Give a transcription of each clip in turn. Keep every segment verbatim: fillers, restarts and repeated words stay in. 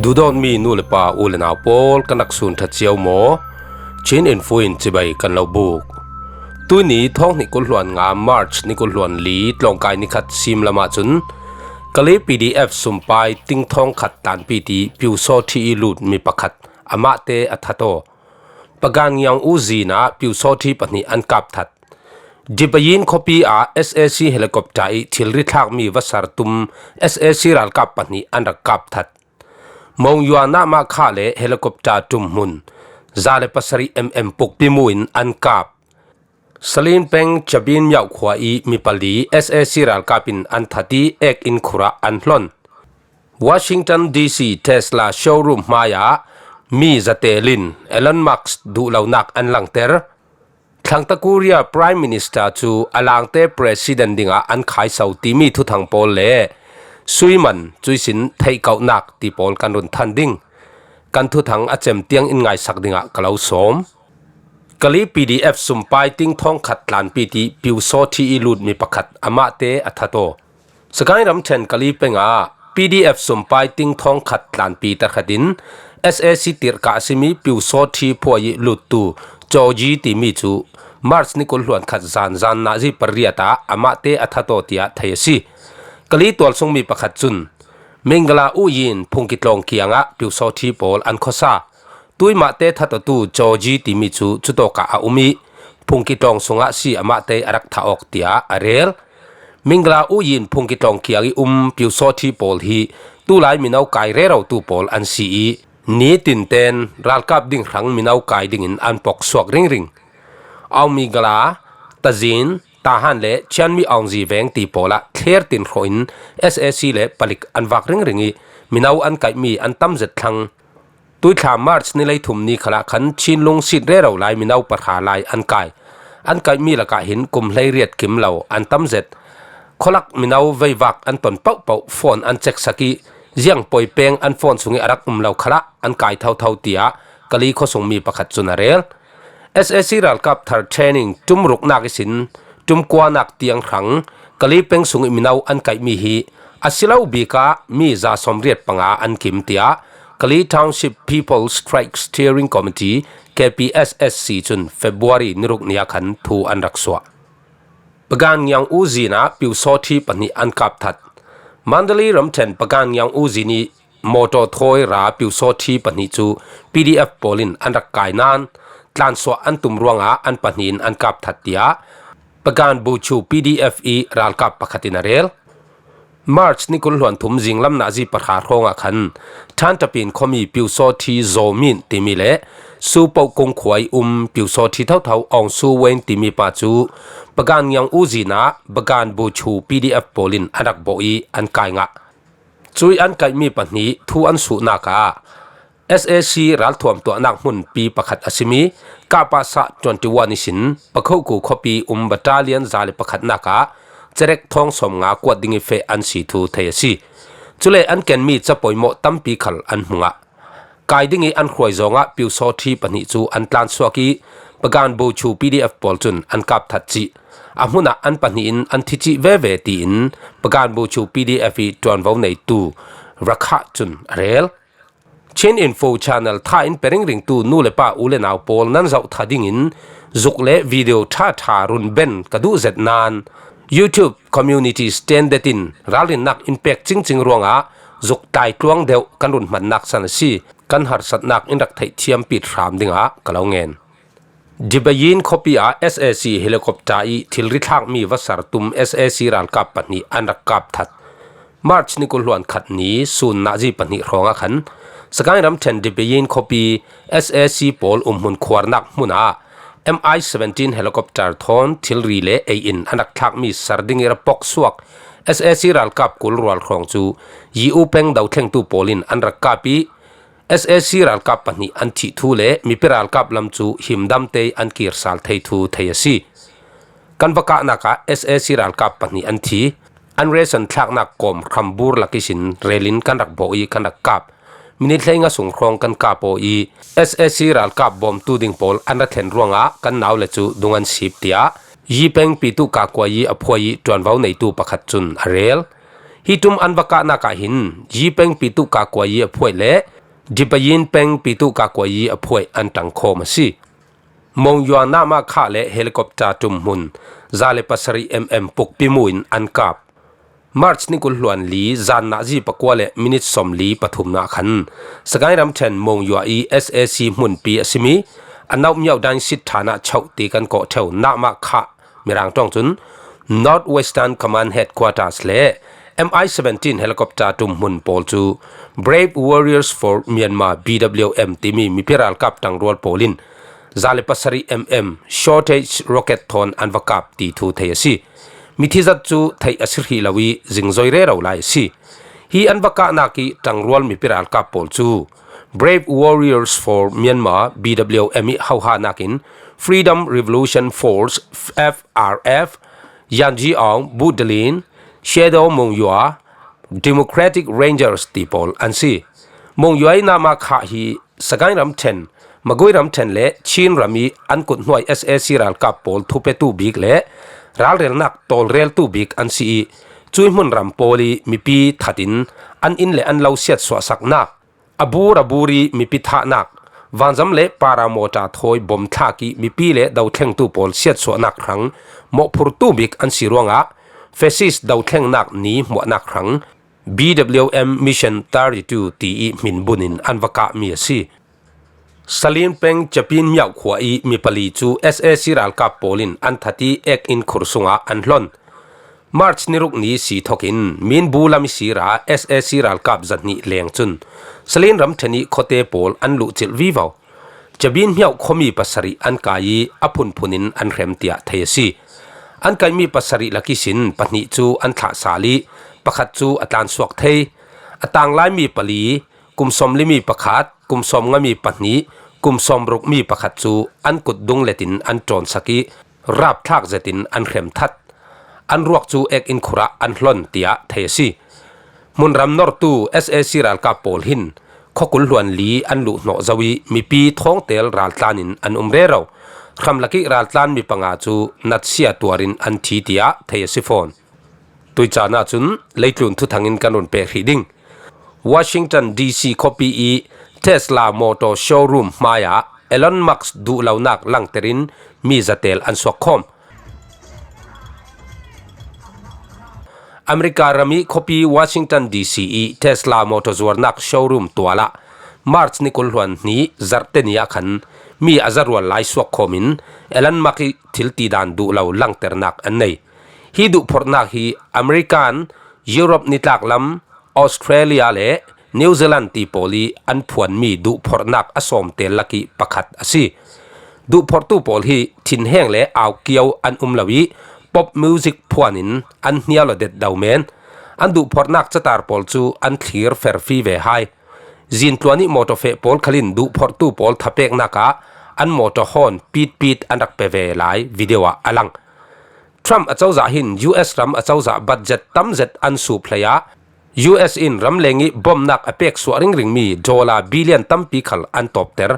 Duhdawtmi nu le pa, u le nau pawl, kan rak sun ṭha cio maw? Chin Info in cibai kan lo buk. Tuini thawng hnih kul hluan nga March ni kul hluan li tlawngkai ni khat sim lamah cun Kali P D F sumpai ting thawng khat tlanpi ti Pyusawthi i lut mi pakhat amahte a that aw. Pagan Ngiang U zin ah Pyusawthi pahnih an kap that. Dipayin khuapi ah S A C helicopter i thilri thlakmi vasar tum S A C ralkap pahnih an rak kap that. Monywa Nama Kha le helicopter tum hmun za le pasarih M M pukpi mu in an kap. Salin peng Chabin Myauk khua i mi pali S A C ralkap in an that i ek in khur ah an hlon. Washington D C Tesla showroom hmai ah mi zatel in Elon Musk duhlonak an langter. Thlangta Korea Prime Minister cu a langte President dingah an khaiso timi thuthang pawl le sui man cuisin theihkauhnak ti pawl kan run than ding. Kan thuthang a cem tiang in ngaisak dingah ka lo sawm. Kali P D F sumpai ting thawng khat tlanpi ti Pyusawthi i lut mi pakhat amahte a that aw. Sagaing ramṭhen Kali peng ah P D F sumpai ting thawng khat tlanpi tarkhat in S A C tirhkah a simi Pyusawthi phuai i luttu Cawji timi cu March ni kul hluan khat zan zan nazi pariat ah amahte a that aw tiah thei a si. Kali tualsungmi pakhat cun Mingala uyin phungki tlawng kiangah Pyusawthi pawl an khuasa. Tuimahte thatawtu Cawji timi cu cutawkah a um i phungki tlawng sungah si amahte a rak thah awk tiah a rel. Mingla uyin phungki tlawng kiang i um Pyusawthi pawl hi tulai mino kai rerotu pawl an si i nitinten ralkap ding hrang mino kai dingin an pok suak ringring. Aung Mingala, Tazin, Tahan le Chianmi Aungzi veng ti pawlah thler tin hrawh in S A C le palik an vak ringring i mino an kaihmi an tam zet thlang. Tuithla March ni leithum ni khalah khan Chinlung sit rero lai mino pahra lai an kai. An kaihmi lakah hin kum hleiriat kim lo an tam zet. Khualak mino veivak an ton pohpoh phone an ceksak i ziang poi peng an phone sung i a rak um lo khalah an kai thotho tiah Kali khuasungmi pakhat cun a rel. S A C ralkap thar training ṭum ruknak ihsin ṭum kuanak tiang hrang Kali peng sung i mino an kaihmi hi a si lo bik ah mi za sawmriat panga an kim tiah Kali Township People Strike Steering Committee, K P S S C, cun February ni ruk ni ah khan thu an rak suah. Pagan Ngiang U zin ah Pyusawthi pahnih an kap that. Mandalay ramṭhen Pagan Ngiang U zin i mawtaw thawi ra Pyusawthi pahnih cu P D F pawl in an rak kai nain tlansuah an tum ruangah an pahnih in an kap that tiah Pagan Buchu P D F i ralkap pakhat in a rel. March ni kul hluan thum zinglam nazi pahra hrawngah khan Thantapin khuami Pyusawthi Zawmin timi le Supoh kung khua i um Pyusawthi thotho Aung Su Wen timi pa cu Pagan Ngiang U zin ah Pagan Buchu P D F pawl in an rak bawh i an kai ngah. Cui an kaihmi pahnih thu an suhnak ah S A C ralthuam tuahnak hmunpi pakhat a simi Kapasa twenty one ihsin Pakhoku khuapi um battalion za le pakhatnak ah cerek thawng sawmnga kuat ding i feh an si thu thei a si. Cule an kenmi capoimawh tampi khal an hmu ngah. Kai ding i an hruai zawngah Pyusawthi pahnih cu an tlansuak i Pagan Buchu P D F pawl cun an kap that cih. A hmunah an pahnih in an thi cih veve tiin Pagan Buchu P D F i ṭuanvo neitu Rakha cun a rel. Chin Info Channel tha in pe ringringtu nu le pa u le nau pawl nan zoh ṭha dingin zuk le video ṭha ṭha run ben ka duh zet nain YouTube community standard in ralrinnak in pek cingcing ruangah zuk tlai tluang deuh kan run hmannak san a si. Kan harsatnak in rak theihthiam pit hram dingah ka lo ngen. Dibayin khuapi ah S A C helicopter i thilri thlakmi vasar tum S A C ralkap pahnih an rak kap that. March ni kul hluan khat ni sun nazi pahnih hrawngah khan Sagaing ramṭhen Dibayin khuapi S A C pawl umhmun khuarnak hmun ah M I seventeen helicopter thawn thilri le ei in an rak thlakmi sar ding i ra pok suak S A C ralkap kul rual hrawng cu Yi U peng dothlengtu pawl in an rak kap i S A C ralkap pahnih an thih thu le mipi ralkap lam cu himdamte an kir sal thei thu thei a si. Kan va kahnak ah S A C ralkap pahnih an thi. An ration thlaknak kawm hrambur lak ihsin rel in kan rak bawh i kan rak kap. Minit hleinga sung hrawng kan kap aw i S A C ralkap bawmtu ding pawl an ra thlen ruangah kan nau le cu dung an sip, tiah Yi peng Pitu Kakua Yi a phuai i ṭuanvo neitu pakhat cun a rel. Hi ṭum an va kahnak ah hin Yi peng Pitu Kakua Yi a phuai le Dipayin peng Pitu Kakuayi a phuai an tangkhawm a si. Mongyua Nama Kha le helicopter tum hmun za le pasari MM pukpi mu in an kap. March ni kul hluan li zan nahzi pakua le minit sawm li pathumna khan Sagaing ramṭhen Mongyua i SAC hmunpi a simi a nauh miauh dang sit thana chauh ti kan kawh theu Nama Kha Mirang ṭawng cun North Western Command Headquarters le MI seventeen helicopter tum hmun pawl cu Brave Warriors for Myanmar, BWM, timi mipi ralkap ṭangrual pawl in za le pasari MM shortage rocket thawn an va kap ti thu thei a si. Mithi zat cu theih a si hrih lo i zingzoi rero lai a si. Hi an va kahnak i ṭangrual mipi ralkap pawl cu Brave Warriors for Myanmar, BWM, i hohanak in Freedom Revolution Force, FRF, Yanji Aung, Budalin, Shadow Mongyua, Democratic Rangers ti pawl an si. Mongyua i Nama Kha hi Sagaing ramṭhen, Magui ramṭhen le Chin ram i an kut hnuai SAC ralkap pawl thupetu bik le ralrelnak tawlreltu bik an si i, cui hmun ram pawl i mipi that in an inn le an lo siatsuahsaknak, a bur a bur i mipi thahnak, vanzam le paramawṭa thawi bom thlak i mipi le dothlengtu pawl siatsuahnak hrang mawhphurtu bik an si ruangah fascist dothlengnak ni hmuahnak hrang BWM Mission thirty-two ti i hmin bunin an va kahmi a si. Salin peng Capin Miauh khua i mi pali cu SAC ralkap pawl in an that i ek in khur sungah an hlon. March ni ruk ni si thokin Minbu lam i sira SAC ralkap zahnih leng cun Salin ramṭhen i khuate pawl an luhcilh vivo. Cabin Hmiauh khuami pasarih an kai i a phunphun in an hrem tiah thei a si. An kaihmi pasarih lak ihsin pahnih cu an thlah sal i pakhat cu a tlansuak thei. A tanglaimi pali, kum sawmlimi pakhat, kum sawmngami pahnih, kum sawmrukmi pakhat cu an kut dung letin an ṭawnsak i rapthlak zetin an hrem that. An ruak cu ek in khurah an hlon, tiah thei a si. Hmunram nortu SAC ralkap pawl hin khuakul hluan li an luhhnawh zo i mipi thawngtel raltlan in an um rero. Hramlak i raltlan mi panga cu natsia tuar in an thi, tiah thei a si fawn. Tuicaan ahcun leitlun thuthang in kan run pek hrih ding. Washington D C khuapi i Tesla motor showroom hmaiah Elon Musk duhlonak langter in mi zatel an suak khawm. America ram i khuapi Washington D C i Tesla motor zuarnak showroom tualah March ni kul hluan hnih zarhte ni ah khan mi a zarual lai suak khawm in Elon Musk i thil tidan duhlo langternak an nei. Hi duhphorhnak hi American, Europe nitlak lam, Australia le New Zealand ti pawl i an phuanmi duhphorhnak a sawmtel lak i pakhat a si. Duhphorhtu pawl hi thinheng le aukio an um lo i pop music phuan in an hnial aw detdo men. An duhphorhnak catar pawl cu an thlir ferfi ve hai. Zintluan i mawtaw feh pawl khalin duhphorhtu pawl thapeknak ah an mawtaw hawn pitpit an rak pe ve lai video ah a lang. Trump acozah hin U S ram acozah budget tamzet an sup hlei ah U S in ramleng i bomnak a pek suah ringringmi dollar billion tampi khal an tawpter.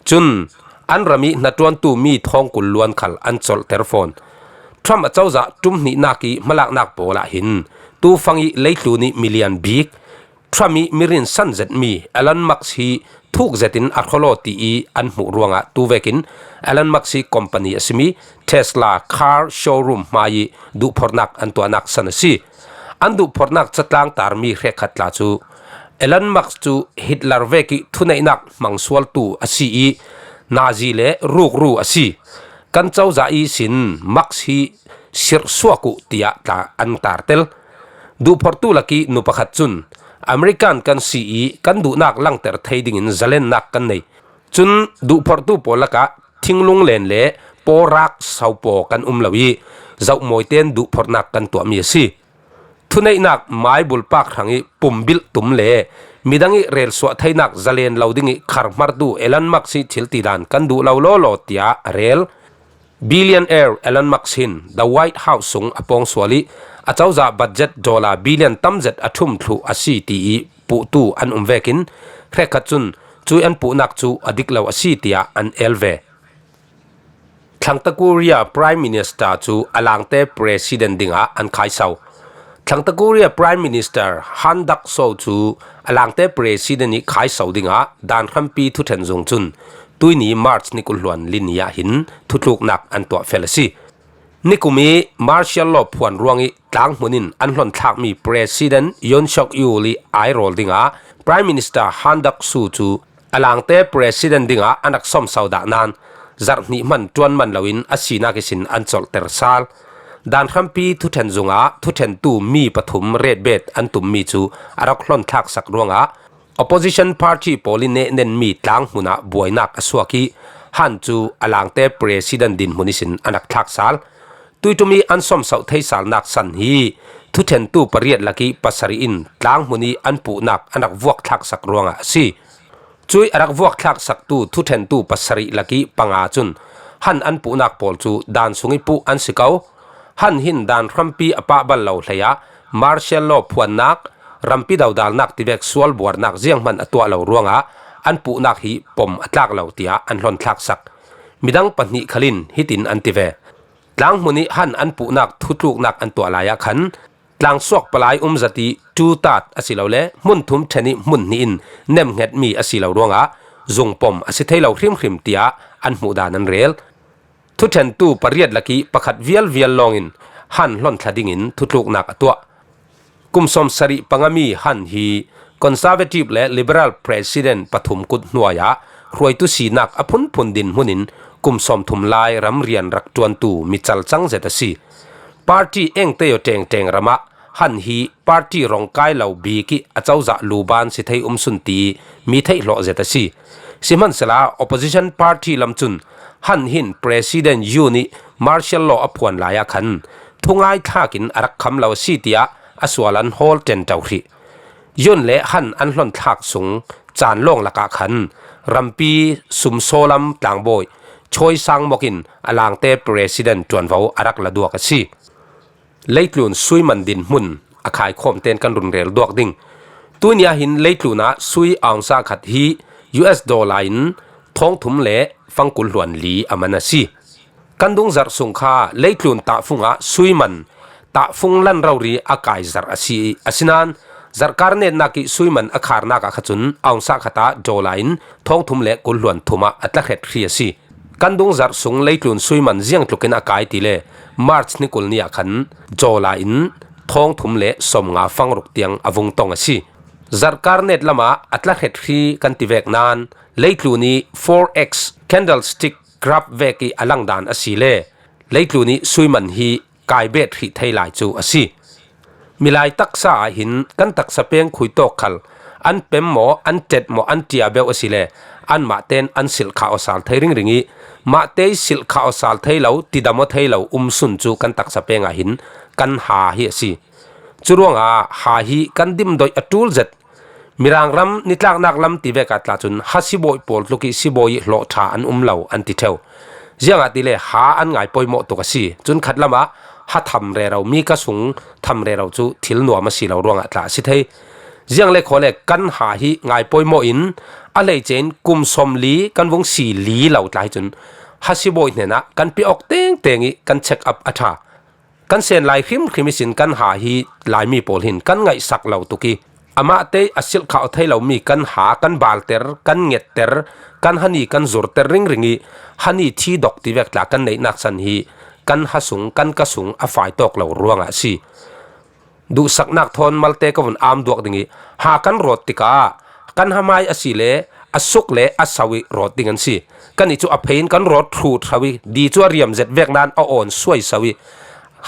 Cun an ram i hnaṭuantu mi thawngkul luan khal an colhter fawn. Trump acozah ṭum hnihnak i hmalaknak pawl ah hin tufang i leitlun i milian bik Trump i mirin san zetmi Elon Musk hi thuk zetin a hrawlaw ti i an hmuh ruangah tu vekin Elon Musk hi company a simi Tesla car showroom hmai i duhphorhnak an tuahnak san a si. An duhphorhnak catlang tarmi hrekkhat tla cu Elon Musk cu Hitler vek i thuneihnak hmangsualtu a si i nazi le rukru a si. Kan cozah ihsin Musk hi sirhsuak uh tiah tla an tartel. Duhphorhtu lak i nu pakhat cun American kan si i kan duhnak langter thei dingin zalennak kan nei. Cun duhphorhtu pawl lakah thinglung len le pawrak saupaw kan um lo i zohmawi tein duhphorhnak kan tuahmi a si. Thuneihnak maibulpak hrang i pumbilh tum le midang i relsuah theinak zalen lo ding i kharhmartu Elon Musk i thil tidan kan duh lo lawlaw tiah a rel. Billionaire Elon Musk hin The White House sung a pawngsual i acozah budget dollar billion tamzet a ṭhum thluh a si ti i puhtu an um vekin hrekkhat cun cui an puhnak cu a dik lo a si tiah an el ve. Thlangta Korea Prime Minister cu a langte President dingah an khaiso. Thlangta Korea Prime Minister Han Duck-soo cu a langte President ih khaiso dingah dan hrampi thuṭhen zung cun tuini March ni kul hluan li ni ah hin thutluknak an tuah fel a si. Nikum ih martial law phuan ruangih tlanghmun in an hlonthlakmi President Yoon Suk Yeol ih ai rawl dingah Prime Minister Han Duck-soo cu a langte President dingah an rak sawmso dah nain zarh hnih hman ṭuan man loin a sinak ihsin an colhter sal. Dan hrampi thuṭhen zungah thuṭhentu mi pathum retbet an tummi cu a rak hlonthlaksak ruangah opposition party pawl ih nehnenmi tlanghmun ah buainak a suak ih Han cu a langte President dinhmun ihsin an rak thlak sal. Tuiṭum ih an sawmso theisalnak san hi thuṭhentu pariat lakih pasarih in tlanghmun ih an puhnak an rak vuak thlaksak ruangah a si. Cuih a rak vuak thlaksaktu thuṭhentu pasarih lakih panga cun Han an puhnak pawl cu dan sungih puh an si ko. Han hin dan hrampi a pah bal lo hleiah martial law phuannak, rampi dodalnak tivek sualbuarnak zianghman a tuah lo ruangah an puhnak hi pom a tlak lo tiah an hlonthlaksak. Midang pahnih khal in hitin an ti ve. Tlanghmun ih Han an puhnak thutluknak an tuah lai ah khan tlangsuak palai umzat ih ṭutat asilole hmun thum ṭhen ih hmun hnih in nemhngetmi a si lo ruangah zungpom a si thei lo hrimhrim tiah an hmuhdan an rel. Thuṭhentu pariat lakih pakhat vialvial lawngin Han hlonthla dingin thutluknak a tuah. Kum sawmsarih pangami Han hi Conservative le Liberal President pathum kut hnuai ah hruaitu sinak a phunphun dinhmun in kum sawmthum lai ramrian rak ṭuantu mi calcang zet a si. Party engteo ṭengṭeng ramah Han hi party rong kai lo bik ih a cozah luban si thei um sun ti mi theih hlawh zet a si. Sihmansehla opposition party lam cun Han hin President Yoon ih martial law a phuan lai ah khan thungai thlakin a rak kham lo a si tiah a sual an hawl ṭenṭo hrih. Yoon le Han an hlonthlak sung caan lawng lakah khan rampi sumsawlam tlangbawi Choi Sang-mok in a langte President ṭuanvo a rak la duak a si. Leitlun sui man dinhmun a khaikhawm tein kan run rel duak ding. Tuini ah hin leitlun ah sui aungsa khat hi U S dollar in thawngthum le fangkul hluan li a man a si. Kan dung zarh sung kha leitlun tahfung ah sui man tahfung lan rori a kai zarh a si. Asinain zarhkar netnak ih sui man a kharnak ah kha cun aungsa khat ah dollar in thawngthum le kul hluan thum ah a tla hret hri a si. Kan dung zarh sung leitlun sui man ziang tlukin a kai ti le March ni kul ni ah khan dollar in thawngthum le sawmnga fangruk tiang a vung tong a si. Zarhkar net lamah a tla hret hri kan ti vek nain leitlun ih forex candlestick graph vek ih a langdan a si le leitlun ih sui man hi kai bet hrih thei lai cu a si. Milai taksa ah hin kan taksa peng khui tawk khal an pem maw, an ṭet maw, an ṭia beuh a si le anmah tein an silh kha aw sal thei ringring ih mahte ih silh kha aw sal thei lo, tidam aw thei lo um sun cu kan taksa peng ah hin kan ha hi a si. Curuangah ha hi kan dimdoih a ṭul zet. Mirang ram nitlaknak lam ti vek ah tla cun ha sibawi pawl tluk ih sibawi ih hlawh ṭha an um lo an ti ṭheu. Ziangahtile ha an ngai pawimawh tuk a si. Cun khat lamah ha tham rero mi ka sung tham rero cu thil nuam a si lo ruangah tla a si thei. Ziang le khaw le kan ha hi ngai pawimawh in a hleice in kum sawmli kan vung si li lo tla hi cun ha sibawi hnenah kan pe awk tengteng ih kan check up a ṭha. Kan sen lai hrimhrim ihsin kan ha hi Laimi pawl hin kan ngaihsak lo tuk ih amahte a silh kha aw thei lomi kan ha kan balter, kan ngetter, kan hani kan zurter ringring ih hani thi dok ti vek tla kan neihnak san hi kan ha sung, kan ka sung a fai tawk lo ruangah a si. Duhsaknak thawn malte ka vun am duak ding ih ha kan rawt tikah kan ha mai a si le a suk le a sau ih rawt ding an si. Kannih cu a phei in kan rawt hrut hro ih di cu a riam zet vek nain a awn suai so ih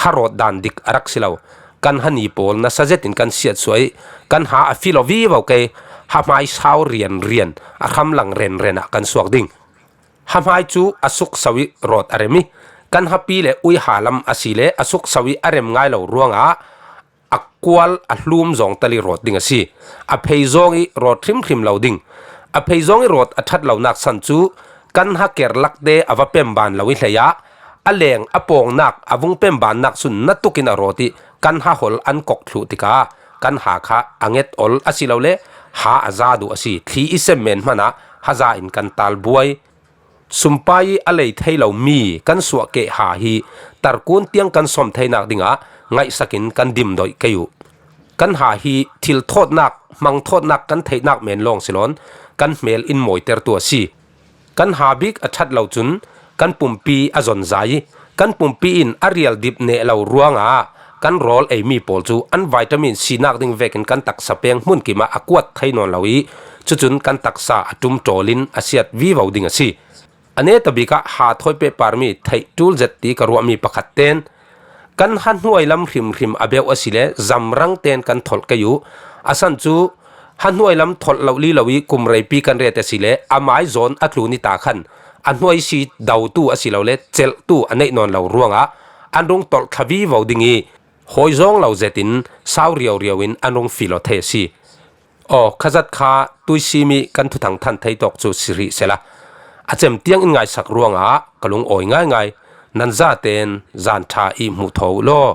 ha rawt dan dik a rak si lo. Kan hani pawl nasa zet in kan siatsuah ih kan ha a filo vivo kei ha mai sau rian rian a hram lang ren ren ah kan suak ding. Ha mai cu a suk so ih rawt a rem ih kan hapi le uiha lam a si le a suk so ih a rem ngai lo ruangah a kual a hlum zong tal ih rawt ding a si. A phei zong ih rawt hrimhrim lo ding. A phei zong ih rawt a ṭhat lonak san cu kan ha ker lakte a va pemban lo ih hleiah a leng a pawngnak a vung pembannak sun na tukin a rawt ih kan ha hol an kok thluh tikah kan ha kha a nget ol a si lo le ha a za duh a si. Thli ih sem men hmanah ha za in kan tal buai. Sumpai ih a lei thei lo mi kan suahkeh ha hi tarkun tiang kan sawm theinak dingah ngaihsakin kan dimdoih kei uh. Kan ha hi thil thawtnak, hmang thawtnak kan theihnak men lawng si lawn kan hmel in mawitertu a si. Kan ha bik a ṭhat lo cun kan pumpi a zonzai i kan pumpi in a rial dip neh lo ruangah kan rawl eimi pawl cu an vitamin sinak ding vekin kan taksa peng hmun kimah a kuat thei nawn lo i cucun kan taksa a ṭum ṭawlin a siat vivo ding a si. A neta bikah ha thawi pehparmi theih ṭul zet ti ka ruahmi pakhat ten kan ha hnuai lam hrimhrim a beuh asile zamrang ten kan tholh kei uh. A san cu ha hnuai lam tholh lo li lo i kum reipi kan ret asile a mai zawn a tlun i ta khan a hnuai si dotu asilole celhtu a neih nawn lo ruangah an rung tolh thla vivo ding i hawi zawng lo zetin sau riauriau in an rung filo thei a si. Aw, khazat kha tuisimi kan thuthang than thei tawk cu si rih sela a cem tiang in ngaisak ruangah ka lung awi ngaingai. Nan zaten zan ṭha i hmuh thaw uh law.